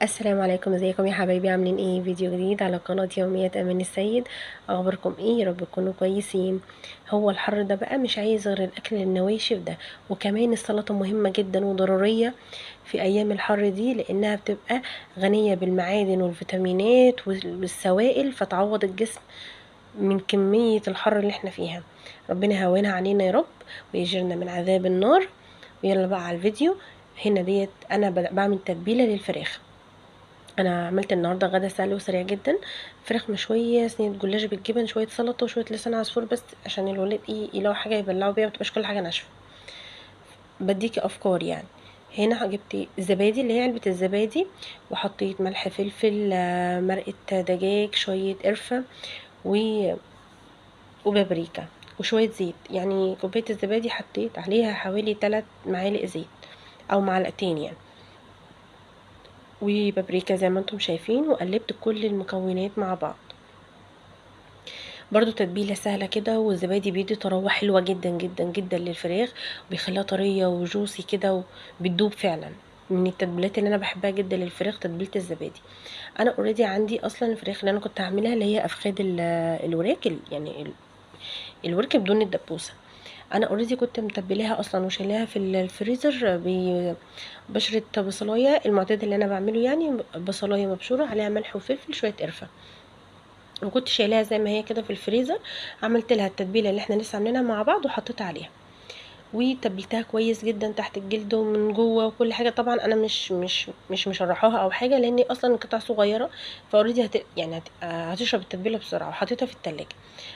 السلام عليكم، ازيكم يا حبايبي؟ عاملين ايه؟ فيديو جديد على قناة يوميات امان السيد. اخباركم ايه؟ يا رب تكونوا كويسين. هو الحر ده بقى مش عايز غير الاكل النواشف ده، وكمان السلطة مهمة جدا وضرورية في ايام الحر دي، لانها بتبقى غنية بالمعادن والفيتامينات والسوائل، فتعوض الجسم من كمية الحر اللي احنا فيها. ربنا يهونها علينا يا رب ويجرنا من عذاب النار. ويلا بقى على الفيديو. هنا ديت انا بعمل تتبيلة للفراخ. انا عملت النهارده غدا سهل وسريع جدا، فراخ مشوية، صينية جلاش بالجبن، شوية سلطة، وشوية لسان عصفور، بس عشان الولاد ايه يلاقوا حاجة يبلعوا بيها، متبقاش كل حاجة ناشفة. بديكي افكار يعني. هنا جبت الزبادي اللي هي علبة الزبادي، وحطيت ملح فلفل، مرقه دجاج، شوية قرفه وبابريكا، وشوية زيت. يعني كوباية الزبادي حطيت عليها حوالي 3 معالق زيت او معلقتين يعني، وبابريكا زي ما انتم شايفين، وقلبت كل المكونات مع بعض. برضو تتبيله سهلة كده، والزبادي بيدي طراوه حلوة جدا جدا جدا للفراخ، وبيخليها طرية وجوسي كده وبتدوب فعلا. من التتبيلات اللي انا بحبها جدا للفراخ تتبيله الزبادي. انا already عندي اصلا الفراخ اللي انا كنت هعملها اللي هي افخاد الوراك، يعني الورك بدون الدبوسه. انا already كنت متبلاها اصلا وشايلاها في الفريزر ببشره بصلايه المعتاد اللي انا بعمله، يعني بصلايه مبشوره عليها ملح وفلفل، شوية قرفه، وكنت شايلاها زي ما هي كده في الفريزر. عملت لها التتبيله اللي احنا لسه عاملينها مع بعض وحطيتها عليها، وتبلتها كويس جدا تحت الجلد ومن جوه وكل حاجة. طبعا انا مش مش مش مشرحاها او حاجة، لاني اصلا القطع صغيرة، ف already يعني هتشرب التتبيله بسرعة. وحطيتها في التلاجة.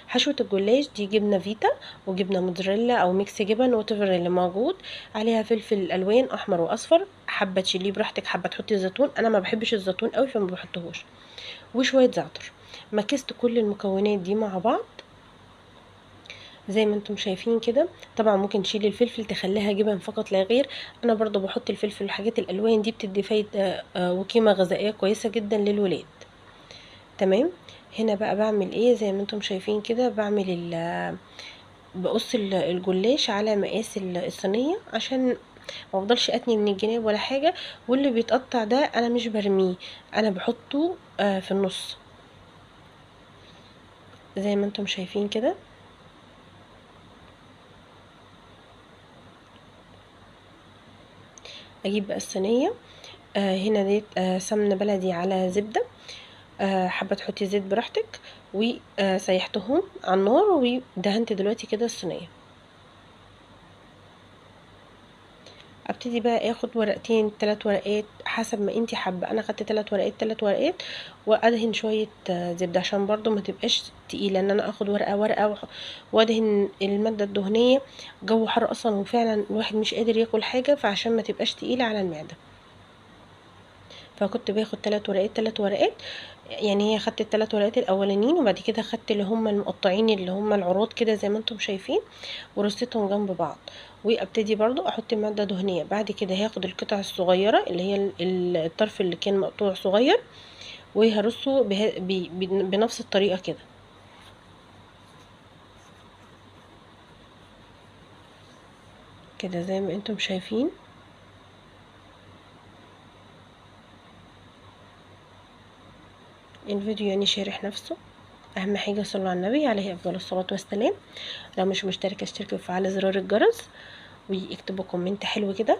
حشوه الجلاش دي جبنه فيتا وجبنه موتزاريلا او mix جبن whatever اللي موجود، عليها فلفل الوان احمر واصفر، حابة تشيليه براحتك، حابة تحطي زيتون، انا ما بحبش الزيتون قوي فما بحطهوش، وشوية زعتر. مكست كل المكونات دي مع بعض زي ما انتم شايفين كده. طبعا ممكن تشيلي الفلفل تخليها جبن فقط لا غير، انا برضو بحط الفلفل والحاجات الالوان دي بتدي فايده وقيمه غذائية كويسة جدا للولاد. تمام. هنا بقى بعمل ايه؟ زي ما انتم شايفين كده بعمل بقص الجلاش على مقاس الصينية عشان ما افضلش اتني من الجناب ولا حاجة. واللي بيتقطع ده انا مش برميه، انا بحطه في النص زي ما انتم شايفين كده. اجيب بقى الصينية، هنا ديت سمنه بلدي على زبدة، حابة تحطي زيت براحتك، وسيحتهم على النار ودهنت دلوقتي كده الصينية. ابتدي بقى اخد ورقتين 3 ورقات حسب ما انتي حابة. انا خدت 3 ورقات 3 ورقات، وادهن شوية زبدة عشان برضو ما تبقاش تقيلة، ان انا اخد ورقة ورقة وادهن المادة الدهنية. جو حر اصلا وفعلا الواحد مش قادر ياكل حاجة، فعشان ما تبقاش تقيلة على المعدة، فكنت باخد 3 ورقات 3 ورقات. يعني هي خدت ال3 ورقات الاولانيين، وبعد كده خدت اللي هم المقطعين اللي هم العروض كده زي ما انتم شايفين، ورصيتهم جنب بعض. وابتدي برضو احط مادة دهنية. بعد كده هاخد القطع الصغيرة اللي هي الطرف اللي كان مقطوع صغير، وهرصه بنفس الطريقة كده. كده زي ما انتم شايفين. الفيديو يعني شارح نفسه. اهم حاجة صلوا على النبي عليه افضل الصلاة والسلام. لو مش مشتركة اشتركي وفعلي زرار الجرس، واكتبوا comment حلو كده،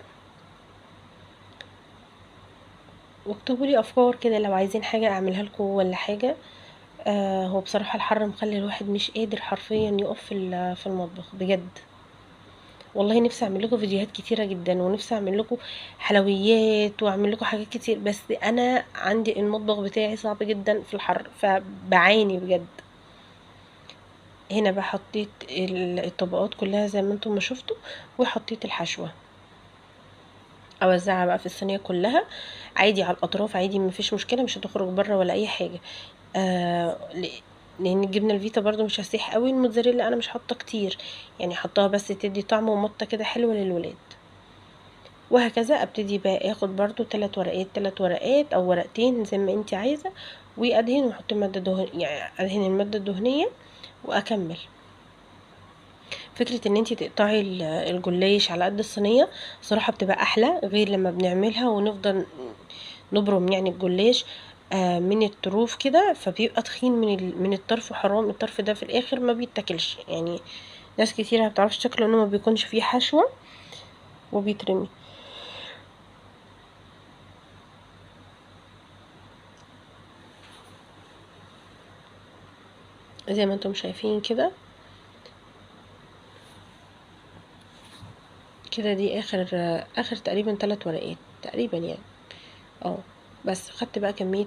واكتبوا لي افكار كده لو عايزين حاجة اعملها لكم ولا حاجة. هو بصراحة الحر مخلي الواحد مش قادر حرفيا يقف في المطبخ بجد. والله نفسي اعمل لكم فيديوهات كتيرة جدا، ونفسي اعمل لكم حلويات واعمل لكم حاجات كتير، بس انا عندي المطبخ بتاعي صعب جدا في الحر، فبعاني بجد. هنا بقى حطيت الطبقات كلها زي ما انتم ما شفتوا، وحطيت الحشوه. اوزعها بقى في الصينية كلها عادي على الاطراف عادي، مفيش مشكلة، مش هتخرج بره ولا اي حاجة. لان الجبنة الفيتا برضو مش هسيح قوي، الموتزاريلا انا مش حاطه كتير، يعني حطاها بس تدي طعم ومطه كده حلوة للولاد. وهكذا ابتدي بقى اخد برضو 3 ورقات 3 ورقات او ورقتين زي ما انت عايزه، وادهن واحط مادة دهن، يعني ادهن المادة الدهنية واكمل. فكرة ان انت تقطعي الجلاش على قد الصينية صراحة بتبقى احلى، غير لما بنعملها ونفضل نبرم يعني الجلاش من الطروف كده، فبيبقى تخين من الطرف، وحرام الطرف ده في الاخر ما بيتاكلش، يعني ناس كتير ما بتعرفش تاكله لانه ما بيكونش فيه حشوه وبيترمي. زي ما انتم شايفين كده كده، دي اخر تقريبا 3 ورقات تقريبا يعني. بس خدت بقى كمية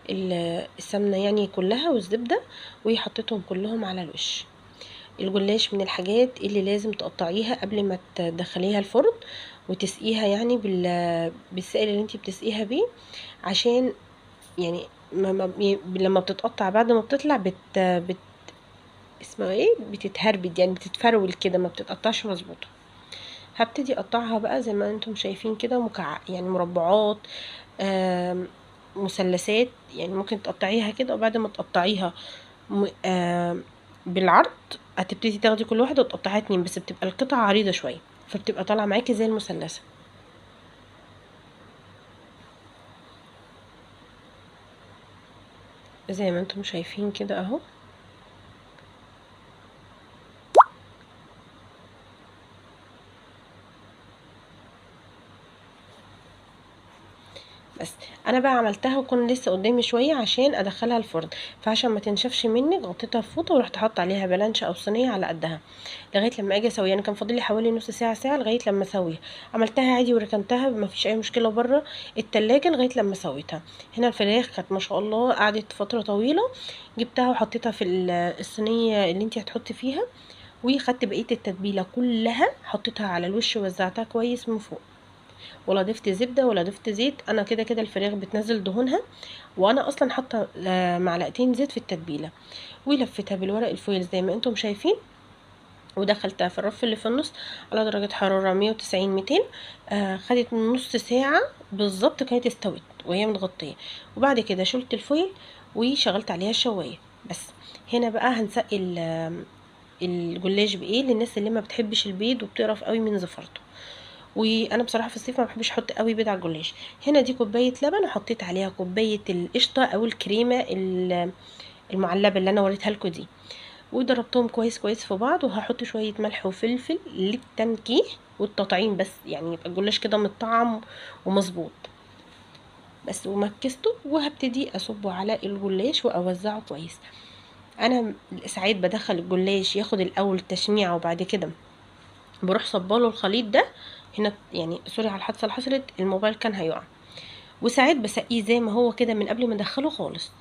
السمنة يعني كلها والزبدة، وحطيتهم كلهم على الوش. الجلاش من الحاجات اللي لازم تقطعيها قبل ما تدخليها الفرن، وتسقيها يعني بالسائل اللي انتي بتسقيها بيه، عشان يعني ما لما بتتقطع بعد ما بتطلع بت اسمها ايه، بتتهربد يعني، بتتفرول كده، ما بتتقطعش مظبوطة. هبتدي اقطعها بقى زي ما انتم شايفين كده، يعني مربعات، مثلثات، يعني ممكن تقطعيها كده. وبعد ما تقطعيها بالعرض هتبتدي تاخدي كل واحدة وتقطعيها 2، بس بتبقى القطعة عريضة شوية، فبتبقى طالعه معاكي زي المثلثة. زي ما انتم شايفين كده اهو. بس انا بقى عملتها وكان لسه قدامي شوية عشان ادخلها الفرن، فعشان ما تنشفش مني غطيتها في فوطه، ورحت حاطه عليها بلانشه او صينية على قدها لغاية لما اجي اسويها. يعني كان فاضل لي حوالي نص ساعة ساعة لغاية لما اسويها. عملتها عادي وركنتها ما فيش اي مشكلة بره التلاجة لغاية لما سويتها. هنا الفراخ كانت ما شاء الله قعدت فترة طويلة، جبتها وحطيتها في الصينية اللي انت هتحطي فيها، وخدت بقية التتبيله كلها حطيتها على الوش ووزعتها كويس من فوق، ولا ضفت زبدة ولا ضفت زيت. انا كده كده الفراخ بتنزل دهونها، وانا اصلا حاطه معلقتين زيت في التتبيله، ولفتها بالورق الفويل زي ما انتم شايفين، ودخلتها في الرف اللي في النص على درجه حرارة 190 200. خدت نص ساعة بالظبط كانت استوت وهي متغطيه. وبعد كده شلت الفويل وشغلت عليها الشوايه. بس هنا بقى هنسقي الجلاش بايه للناس اللي ما بتحبش البيض وبتقرف قوي من زفرته، وانا بصراحة في الصيف ما بحبش احط قوي بيض على الجلاش. هنا دي كوباية لبن وحطيت عليها كوباية القشطه او الكريمة المعلبه اللي انا وريتها لكم دي، وضربتهم كويس كويس في بعض، وهحط شوية ملح وفلفل للتنكيه والتطعيم بس، يعني يبقى الجلاش كده متطعم ومظبوط بس. ومكسته وهبتدي اصبه على الجلاش واوزعه كويس. انا ساعات بدخل الجلاش ياخد الاول تشميعه وبعد كده بروح صباله الخليط ده هنا، يعني sorry على الحادثة اللي حصلت، الموبايل كان هيقع. وساعات بسقيه زي ما هو كده من قبل ما ادخله خالص.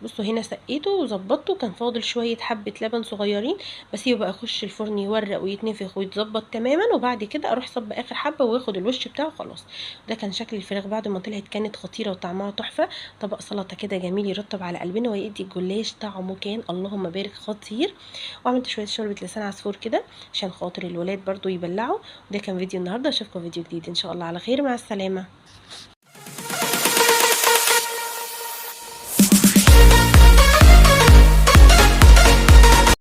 بصوا هنا سقيته وظبطته، كان فاضل شوية حبه لبن صغيرين بس، يبقى اخش الفرن يورق ويتنفخ ويتظبط تماما، وبعد كده اروح صب اخر حبه واخد الوش بتاعه خلاص. ده كان شكل الفراخ بعد ما طلعت، كانت خطيرة وطعمها تحفة. طبق سلطة كده جميل يرطب على قلبنا ويدي الجلاش طعمه كان اللهم بارك خطير. وعملت شوية شوربة لسان عصفور كده عشان خاطر الولاد برضو يبلعوا. ده كان فيديو النهارده، اشوفكم فيديو جديد ان شاء الله على خير. مع السلامة.